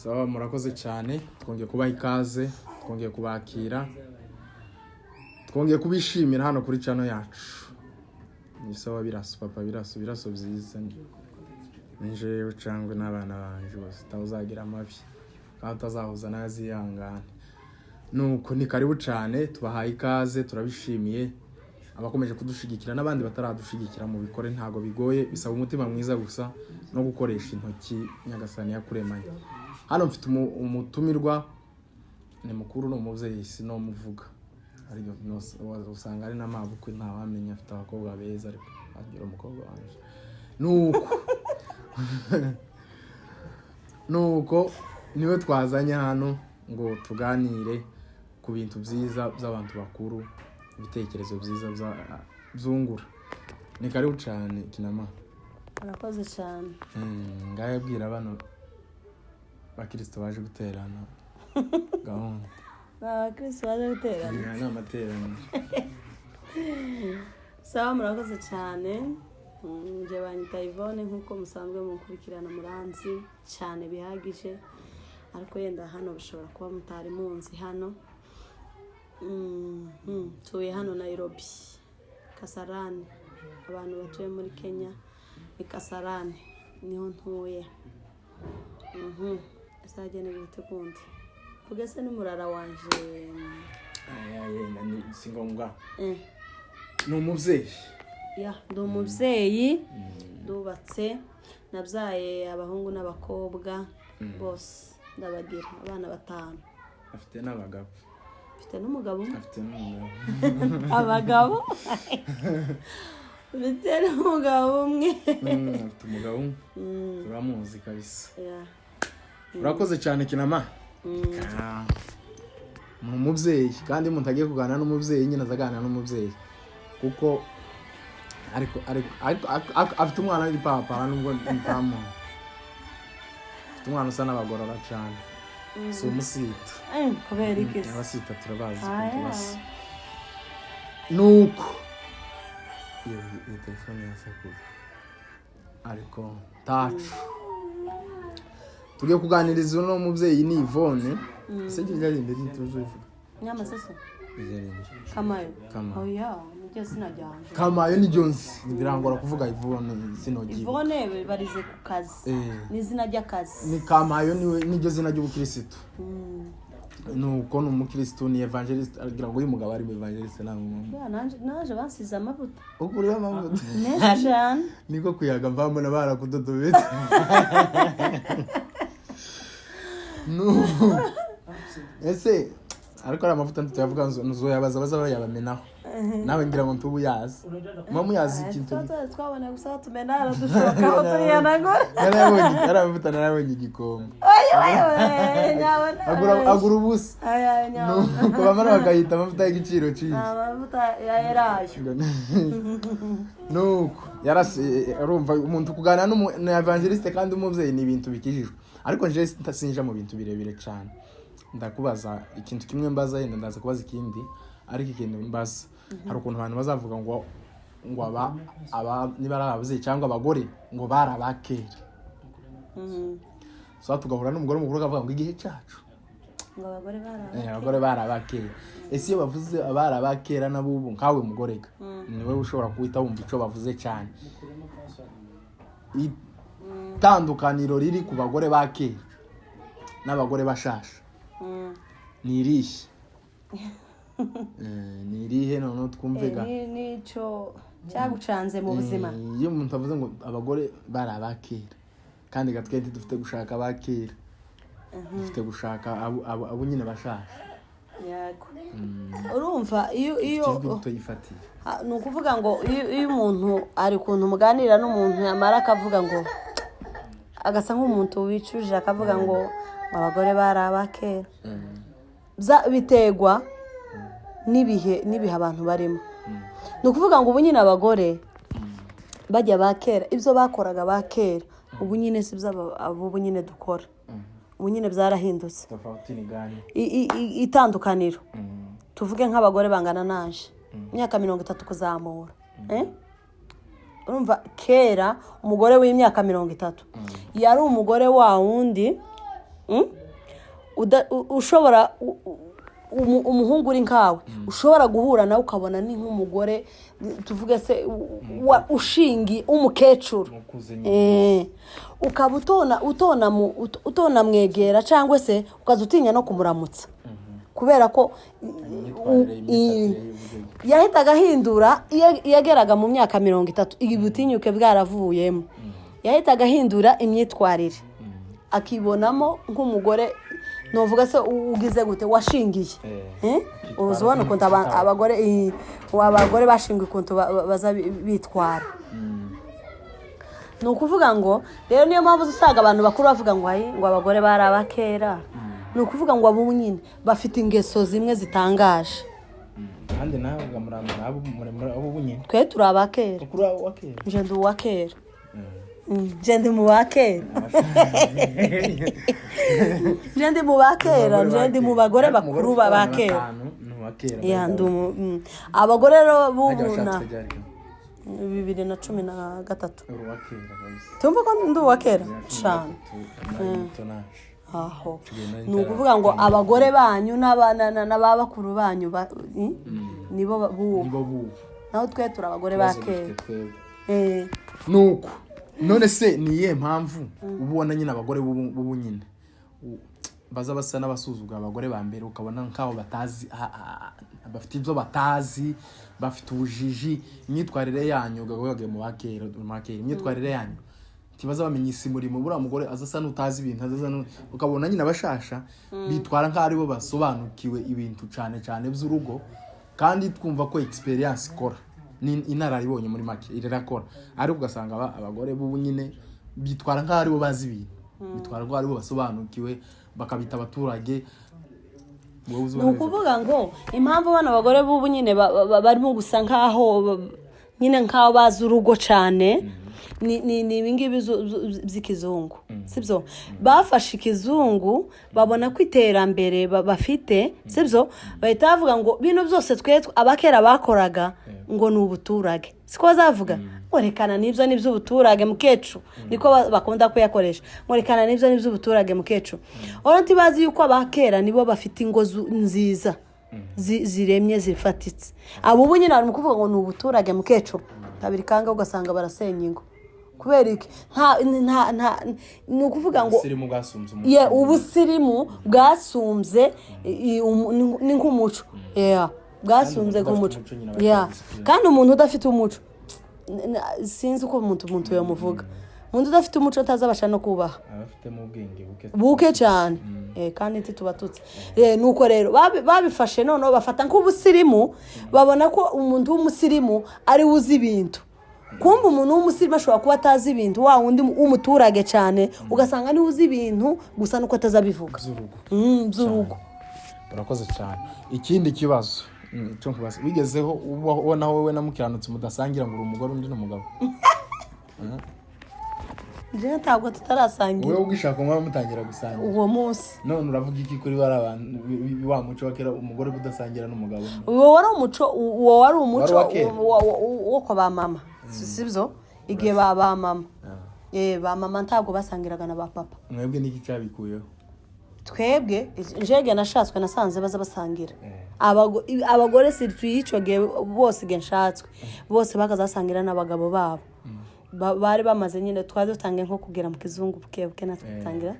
Sawa, murakoze cyane. Twongeye kubaha ikaze, twongeye kubakira, twongeye kubishimira hano kuri channel yacu. Ni sawa Biraso, papa Biraso, Biraso byiza. Ni jewe cangwe n'abana banje bose, utawuzagira amabi kandi utazahuza n'azihangane. Nuko ni karibu cyane, tubahaye ikaze, turabishimiye abakomeje kudushigikira n'abandi bataradushigikira. Mu bikore, ntabwo bigoye, bisaba umutima mwiza gusa no gukoresha intoki Nyagasani yakuremanye. Hano mfite umutumirwa, ni mukuru, ni umubyeyi, sinomuvuga ariko usanga ari n'amabukwe, ntawamenya. Afite abakobwa beza, ariko agira umukobwa wanje. Nuko niwe twazanye hano ngo tuganire ku bintu byiza by'abantu bakuru, ibitekerezo byiza byungura. Ni karibu cyane, Kinama. Murakoze cyane. Ngaho abwira bano bakristo baje guterana gahunda. Ni abakristo baje guterana? Aya ni amateraniro. Sawa, murakoze cyane. Njye banyita Yvonne, nk'uko musanzwe mukurikirana, muranzi cyane bihagije, ariko yenda hano bishobora kuba mutari munzi hano. Ntuye hano Nairobi, Kasarani. Abantu batuye muri Kenya ni Kasarani, niho ntuye. Azagenda bite kundi mvuge se n'umurara wanje? Aya, yenda si ngombwa. Eh. Ni umubyeyi. Ya, ndi umubyeyi, ndubatse, nabyaye abahungu n'abakobwa bose, ndabagira abana batanu. Afite n'abagabo. Mfite n'umugabo umwe. Afite n'umugabo. Abagabo, mfite n'umugabo umwe. Afite umugabo umwe, turamuzi kabisa. Ya. Urakoze cyane, Kinama. Ah, ni umubyeyi, kandi iyo umuntu agiye kuganira n'umubyeyi nyine aza aganira n'umubyeyi, kuko ariko afite umwana w'igipapara, nubwo ntamuha. Afite umwana usa n'abagorora cyane, si umusita. Kubera iki se? Abasita turabazi ukuntu Aya. basa. Nuko iyo telefone yasakuye, ariko tacu tugiye kuganiriza uno mubyeyi ni Yvonne. Ese iryo ryari imbere ntituzubivuga? Nyamasoso. Iryo imbere. Kamayo. Kamayo. Oya, niryo zina ryanje. Kamayo ni Jones, birangora kuvuga Yvonne, sinogiye. Yvonne barize ku kazi. Eh. Ni izina ry'akazi. Ni Kamayo, niwe niryo zina ry'ubukirisitu. Nuko ni umukirisitu, ni evangeliste, agira ngo uyu mugabo ari mu evangeliste, ntabwo Ya, naje bansize amavuta. Ukuriye amavuta. Menshi cyane. Niko kuyaga mvambona barakudodobetse. No. Ese ariko ari amavuta ntituyavuga, nzoyabaza baza bayabamenaho. Nawe ngira ngo ntubu yazi, muba muyazi ikintu. Twaba twabona gusa tumena, dushoka aho turihanagura. Narayabonye, ari amavuta narayabonye igikombe. Nyabona. Agura ubusa. Aya, nyabona. Nuko bamara bakayita amavuta y'igiciro cyinshi. Amavuta ya elayo. Nuko yarase, urumva umuntu kuganira na evangeliste kandi umubyeyi ni ibintu bikijijwe, ariko nje sinja mu bintu birebire cyane. Ndakubaza ikintu kimwe mbaza, yenda ndaza kubaza ikindi, ariko ikintu mbaza, hari ukuntu abantu bazavuga ngo aba niba ari ababyeyi cyangwa abagore ngo bari abakera, so tugahura n'umugore mukuru akavuga ngo igihe cyacu ngo abagore bari abagore bari abakera. Ese iyo bavuze abari abakera n'abubu, nkawe mugorega ni wowe ushobora guhita wumva icyo bavuze cyane, itandukaniro riri ku bagore ba kera n'abagore bashasha ni irihe? Ni irihe? Noneho twumve ga. N'icyo cyagucanze mu buzima. Iyo umuntu avuze ngo abagore bari abakera, kandi gatwe dufite gushaka abakera, dufite gushaka abo nyine bashasha. Yego, urumva iyo ijwi rito yifatiye. Ni ukuvuga ngo iyo umuntu ari ukuntu muganira n'umuntu, yamara akavuga ngo agasa nk'umuntu wicujije, akavuga ngo abagore bari abakera, biterwa n'ibihe abantu barimo. Ni ukuvuga ngo ubu nyine abagore bajya ba kera, ibyo bakoraga ba kera, ubu nyine si byo ubu nyine dukora, ubu nyine byarahindutse. Tofauti ni gani? Itandukaniro, tuvuge nk'abagore bangana naje, imyaka 30 kuzamura, eh? Urumva kera umugore w'imyaka 30 yari umugore wa wundi. Mm? Ushobora umuhungu uri nkawe ushobora guhura nawe ukabona ni nk'umugore, tuvuge se ushingi umukecuru. Ukuze nyine. Ukaba utonamwegera cyangwa se ukaza utinya no kumuramutsa kubera ko Imyitwarire, imyifatire y'uburyo. Yahitaga ahindura iyo yageraga mu myaka 30, ibi butinyuke bwaravuyemo, yahitaga ahindura imyitwarire, akibonamo nk'umugore, nuvuga se ugize gute, washingiye. Eh, Eh? Akitwara Uzi ubona ukuntu nk'umugabo. abagore bashingiye, ukuntu baza bitwara. Ni ukuvuga ngo rero niyo mpamvu usanga abantu bakuru bavuga ngo ayi, ngo abagore bari abakera. Ni ukuvuga ngo abo nyine bafite ingeso zimwe zitangaje. Kandi nawe ugamuramba nabo muremure abo nyine. Twe turi abakera. Ukuri wa kera. Nje ndi uwa kera, nje ndi mu ba kera, nje ndi mu ba kera, nje ndi mu bagore bakuru ba kera. Ni uwa kera. Ya, ndi abagore rero b'ubu na 2013. Uri uwa kera kabisa. Tumva ko ndi uwa kera cyane. Aho ni ukuvuga ngo abagore banyu n'aba bakuru banyu nibo b'ubu. Nibo bubu. Naho twe turi abagore ba Ibibazo kera. dufite twebwe. Nuko none se ni iyihe mpamvu uba ubona nyine abagore b'ubu nyine baza basa n'abasuzugura abagore ba mbere, ukabona nk'aho batazi, bafite ibyo batazi, bafite ubujiji? Imyitwarire yanyu gagoye mu bakera, imyitwarire yanyu ntibaza bamenya isi murimo. Buriya mugore aza asa n'utazi ibintu, aza asa ukabona nyine abashasha bitwara nk'aho aribo basobanukiwe ibintu cyane cyane by'urugo, kandi twumva ko experience ikora, ni inararibonye muri make irakora, ariko ugasanga abagore b'ubu nyine bitwara nk'aho aribo bazi ibintu, bitwara nk'aho aribo basobanukiwe, bakabita abaturage. Wowe uzi Ni ubona ukuvuga ngo impamvu bano bagore b'ubu nyine barimo gusa nk'aho nyine nk'aho bazi urugo cyane ni ibingibi by'ikizungu, sibyo? Bafashe ikizungu, babona ko iterambere bafite, sibyo? Bahita bavuga ngo bino byose twe abakera bakoraga ngo ni ubuturage. Siko bazavuga ngo rekana n'ibyo, ni iby'ubuturage mukecuru, niko bakunda kuyakoresha, ngo rekana n'ibyo, ni iby'ubuturage mukecuru. Urabona ntibazi yuko abakera nibo bafite ingo nziza ziremye, zifatitse. Abo ubu nyine bari mu kuvuga ngo ni ubuturage mukecuru, kabiri kanga ugasanga barasenya ingo. Kubera iki? Nta nta nta ni ukuvuga ngo Ubusirimu bwasumbye umuco. Ye, ubusirimu bwasumbye ni nk'umuco. Yeah, bwasumbye Kandi umuntu nk'umuco. udafite umuco nyine aba Yeah. atari Kandi umuntu udafite umuco, sinzi uko umuntu yamuvuga, umuntu udafite umuco atazabasha no kubaha. Aba afitemo ubwenge buke. Buke cyane. Kandi ntitubatutse. Nuko rero babifashe noneho bafata nk'ubusirimu, babona ko umuntu w'umusirimu ari we uzi ibintu. Kumva umuntu w'umusirimu ashobora kuba atazi ibintu, wa wundi w'umuturage cyane ugasanga niwe uzi ibintu gusa nuko atazabivuga. By'urugo. By'urugo. Urakoze cyane. Ikindi kibazo, icyo nkubaza, wigezeho ubona wowe na Mukiranutsi mudasangira, ngo uri umugore undi ni umugabo? Njyewe ntabwo tutarasangira. Wowe ubwishaka muba mutangira gusangira? Uwo munsi. None uravuga iki kuri bari abantu wa muco wa kera, umugore kudasangira n'umugabo? Uwo wari umuco, uwo wari umuco. Wari uwa kera? Wo kwa ba mama, sibyo? Igihe ba mama, ba mama ntabwo basangiraga na ba papa. Mwebwe niki cyabikuyeho? Twebwe njege nashatswe nasanze baza basangira. Abagore siritu y'icyo gihe bose, igihe nshatswe, bose bakazasangira n'abagabo babo. Bari bamaze nyine, twari dutangiye nko kugera mu kizungu buke buke, natwe dutangira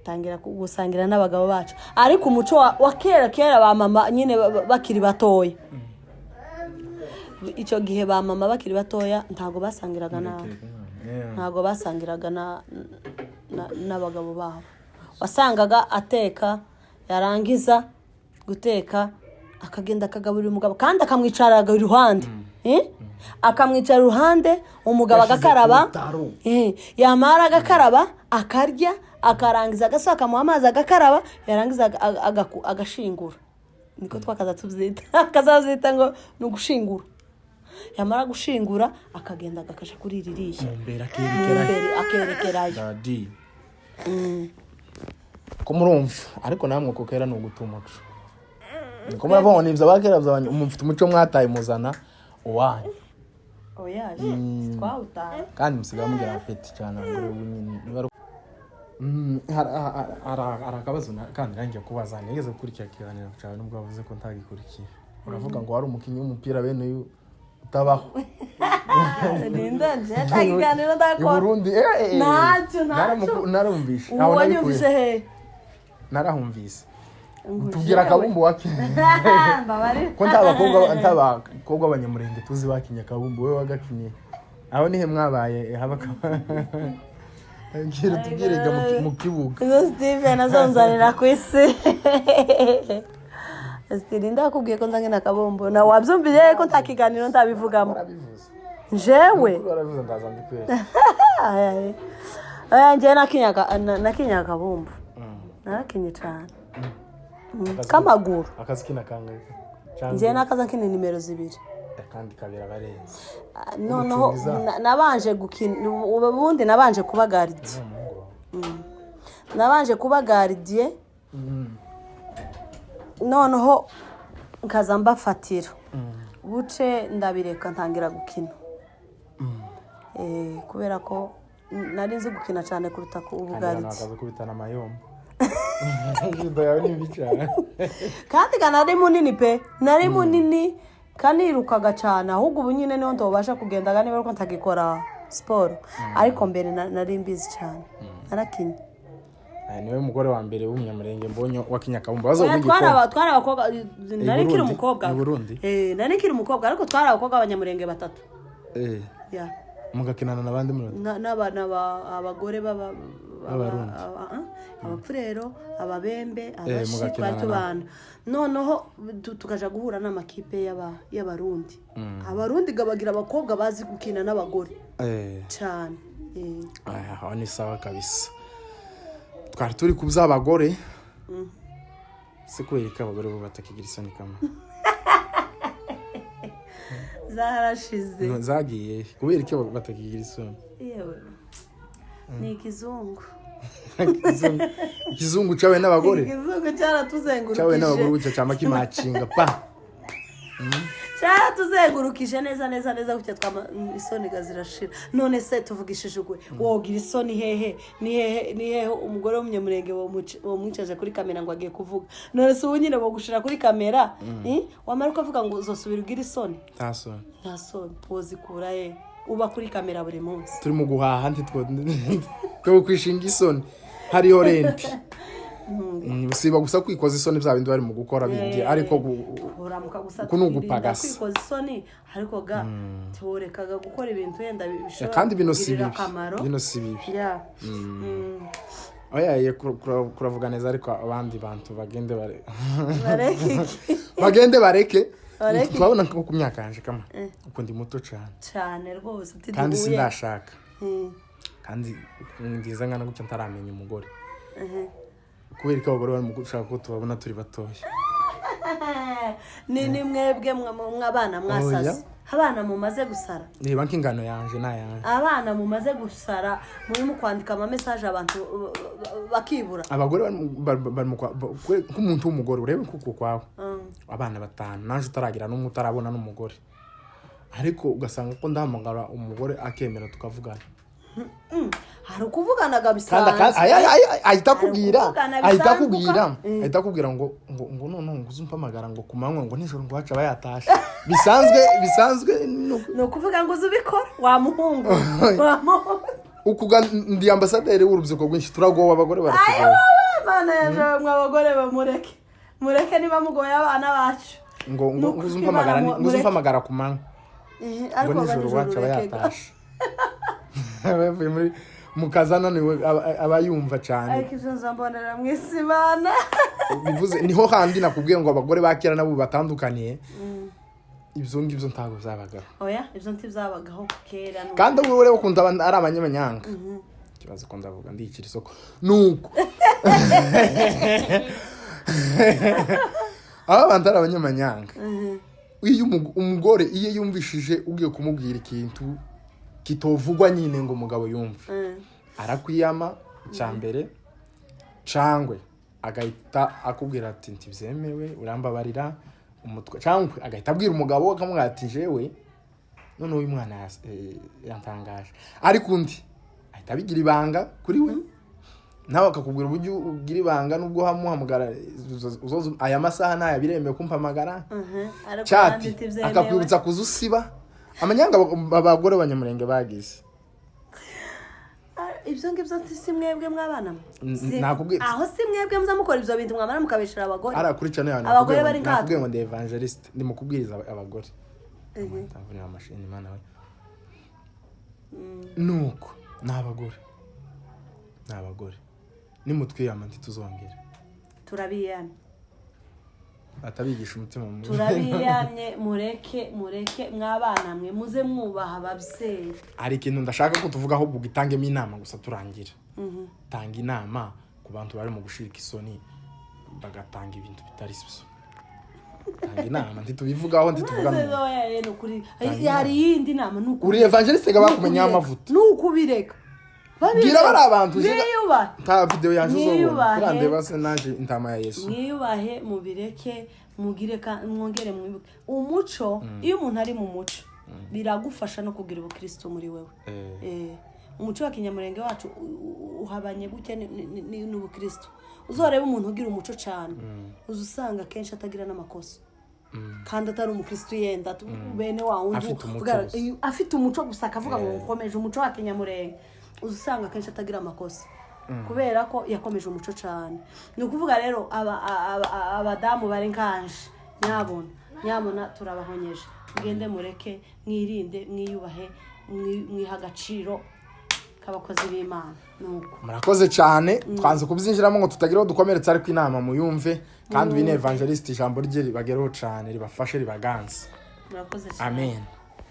tangira gusangira n'abagabo bacu. Ariko umuco wa kera kera, ba mama nyine bakiri batoya, icyo gihe ba mama bakiri batoya ntabwo basangiraga na ntabwo basangiraga n'abagabo babo. Wasangaga ateka, yarangiza guteka akagenda akagaburira umugabo, kandi akamwicara iruhande. Eh? Akamwicara iruhande umugabo Yashyize agakaraba. ku rutaro. Yamara agakaraba, akarya, akarangiza agasohoka, akamuha amazi agakaraba, yarangiza agashingura, niko twakaza tubyita, akazabyita ngo ni ugushingura. Yamara gushingura akagenda agakasha kuri ririya Mumbere akerekerayo. Imbere akerekerayo. Dadi ko murumva, ariko namwe uko kera ni uguta umuco, niko muravuga ngo nibyo abakera byanyu, mufite umuco mwataye muzana uwanyu. Oya, twawutaye. Kandi musigaye mugira apeti cyane abagore ubu nyine niba ari Hari akabazo kandi nanjye kubaza. Nigeze gukurikira ikiganiro cyawe, nubwo wavuze ko ntagikurikiye. Uravuga ngo wari umukinnyi w'umupira bene uyu utabaho. Ninda nje nta kiganiro I ndakora. Burundi, Ntacyo, ntacyo. Narumvishe. Ubu Aho wanyumvise nabikuye. he? Narahumvise. Ngo Tubwira jewe. akabumbu wakinye. Mbabarira. Ko nta bakobwa b'Abanyamurenge tuzi bakinye akabumbu, wowe wagakinye. Aho nihe mwabaye haba? Mbwira, tubwire ga mu kibuga. Izo Steven azonzanira ku isi. Steven, ndakubwiye ko nzangena akabumbu na wabyumvise ko nta kiganiro ndabivugamo. Warabivuze. Jewe? Warabivuze, ndaza mbikwereke. Ay, ay, njyewe nakinyaga akabumbu, narakinye cyane. K'amaguru. Akazi kina kangahe? Njyewe nakaza nkina nimero 2. Kandi kabera barenze. Ah, noneho Umucungiza. Nabanje gukina, ubundi nabanje kuba gardien. Umuhungu wawe. Nabanje kuba gardien, noneho nkaza mbafatira buce, ndabireka, ntangira gukina. Kubera ko nari nzi gukina cyane kuruta ku Kandi abantu ubu gardien. bakaza kubitana amayombo. Judo yawe ni mbi cyane. Kandi ga nari munini pe, nari munini, kanirukaga cyane. Ahubwo ubu nyine niho ntobasha kugendaga niba ariko ntagikora siporo, ariko mbere nari mbizi cyane, narakinye. Aya niwe mugore wa mbere w'Umunyamurenge mbonye wakinye akabumbu baza Oya, kuguha igikombe. twari abakobwa, nari nkiri Burundi? umukobwa. I Burundi? Eh, nari nkiri umukobwa, ariko twari abakobwa b'Abanyamurenge batatu. Ya. Mugakinana n'abandi muri Abagore baba B'Abarundi. Abapfurero, Ababembe, Abashi, Mugakinana twari nabo. tubana. Noneho tukaja guhura n'amakipe y'Abarundi. Abarundi gabagira abakobwa bazi gukina n'abagore cyane. Aya, aho ni sawa kabisa. Twari turi ku by'abagore. Si kubera ko abagore bo batakigira isoni kamwe? Zarashize. No, zagiye kubera ko batakigira isoni. Yewe, ni ikizungu. Ikizungu cawe n'abagore. Ikizungu Cawe n'abagore cyaratuzengurukije. Gutya cama kimacinga pa. Cyaratuzengurukije neza neza neza gutya, twama isoni ga zirashira. None se tuvugishije ukuri, wogira isoni hehe? Ni hehe, ni hehe umugore w'Umunyamurenge wamwicaje kuri kamera ngo agiye kuvuga? None se ubu nyine bogushira kuri kamera, wamara ukavuga ngo uzosubira ugira isoni? Nta soni. Nta soni wozikura he uba kuri kamera buri munsi? Turi mu guhaha, ntitwo two kwishinga isoni, hariho rent. Siba gusa kwikoza isoni bya bindi bari mu gukora bindi, ariko Uramuka gusa uku ni twirinda ugupagasa. kwikoza isoni, ariko ga tuworekaga gukora ibintu wenda bishobora Kandi bino si kukugirira bibi. akamaro. Bino si bibi. Ya. Oya, ye kuravuga neza, ariko abandi bantu bagende bare Bareke iki? Bagende bareke. Bareke iki? Turabona ko ku myaka yanje kama uko ndi muto cyane. Cyane rwose. Kandi Tiduhuye. sindashaka. Kandi ngize ngana gutya ntaramenya umugore. Kubera ko abagore bari mu gushaka ko tubabona turi batoya. Ni mwebwe mw'abana mwasaze. Oya. Abana mumaze gusara. Reba nk'ingano yanje n'ayanje. Abana mumaze gusara, murimo kwandika ama message abantu bakibura. Abagore bari mu nk'umuntu w'umugore, urebe kuko kwawe abana batanu, naje utaragira n'umwe, utarabona n'umugore, ariko ugasanga ko ndahamagara umugore akemera tukavugana. Hari ukuvuganaga Kandi bisanzwe. ahita akubwira Hari ukuvugana ahita bisanzwe. akubwira ahita akubwira ngo noneho ngo uze umpamagara ngo ku manywa, ngo nijoro ngo wacu aba yatashe. Bisanzwe, bisanzwe. Ni ukuvuga ngo uze ubikora wa muhungu, wa muhungu. Ukuga ndi ambasaderi w'urubyiruko rwinshi, turagowe, abagore Ayo baratugowe. Wowe mana yaje, mwe abagore bamureke, mureke niba mugoye abana bacu. Ngo Ni ngo ukuri uze umpamagara Imana ngo uze mureke. umpamagara ku manywa ngo Ariko nijoro nijoro iwacu aba ureke ga. yatashe, aba yavuye muri mu kazi ananiwe, aba yumva cyane. Ariko ibyo nzambonera mu isi Imana. Bivuze niho handi nakubwiye ngo abagore ba kera nabo batandukaniye, ibyo ngibyo ntabwo byabagaho. Oya, ibyo ntibyabagaho kera. Kandi ubu ureba ukuntu ari abanyamanyanga. Ikibazo ko ndavuga ndiyicira isoko, nuko aba bantu ari abanyamanyanga. Iyo umugore iyo yumvishije ugiye kumubwira ikintu kitovugwa nyine ngo umugabo yumve, arakwiyama cya mbere, cangwe agahita akubwira ati ntibyemewe, urambabarira umutwe, cyangwa agahita abwira umugabo we, akamubwira ati jewe noneho uyu mwana yantangaje. Ariko undi ahita abigira ibanga kuri we. Nawe akakubwira uburyo ugira ibanga nubwo hamuhamagara aya masaha ntayo biremewe kumpamagara. Ariko Chat ahandi ntibyemewe. Akakwibutsa kuza usiba amanyanga abagore b'Abanyamurenge bagize. Ah, ibyo ngibyo si mwebwe mwabana mwe? Aho si mwebwe muza mukora ibyo bintu, mwamara mukabeshera abagore? Hariya kuri channel yawe Abagore bari nkatwe. nakubwiye ngo ndi evangeliste, ndi mu kubwiriza abagore. Ndavunira amashini, Mana we. Nuko ni abagore, ni abagore, nimutwiyama ntituzongere. Turabiyamye. Atabigisha umutima mubi. Turabiyamye. Mureke, mureke mwabana mwe, muze mwubaha ababyeyi. Hari ikintu ndashaka ko tuvugaho, ubwo itangemo inama gusa turangira. Tanga inama ku bantu bari mu gushirika isoni bagatanga ibintu bitari byo. Tanga inama, ntitubivugaho, ntituvuga Maze n'umuntu. oya, ni ukuri. Tanga Hari iyindi nama, ni Uri evangeliste ga, bakumenyeho amavuta. Ni ukubireka. Bwira bari abantu Mwiyubahe. Nta video yanjye uzobona. Mwiyubahe. Kurandeba se naje intama ya Yesu. Mwiyubahe, mubireke, mugire mwongere mwibuke umuco. Iyo umuntu ari mu muco, biragufasha no kugira ubukristo muri wewe. Umuco wa kinyamurenge wacu uhabanye gutya n'ubukristo. Uzarebe umuntu ugira umuco cyane, uza usanga akenshi atagira n'amakosa kandi atari umukristo, yenda bene wa wundi Afite umuco gusa. Iyo afite umuco gusa, akavuga ngo nkomeje umuco wa kinyamurenge, uza usanga akenshi atagira amakosa kubera ko yakomeje umuco cyane. Ni ukuvuga rero abadamu bari nkanje, nyabona nyabona turabahonyeje, mugende mureke, mwirinde, mwiyubahe, mwihe agaciro k'abakozi b'Imana, nuko. Murakoze cyane. Twanze kubyinjiramo ngo tutagira aho dukomeretsa, ariko inama muyumve, kandi uyu ni evangeliste, ijambo rye ribagereho cyane, ribafashe, ribaganze. Murakoze cyane. Amen.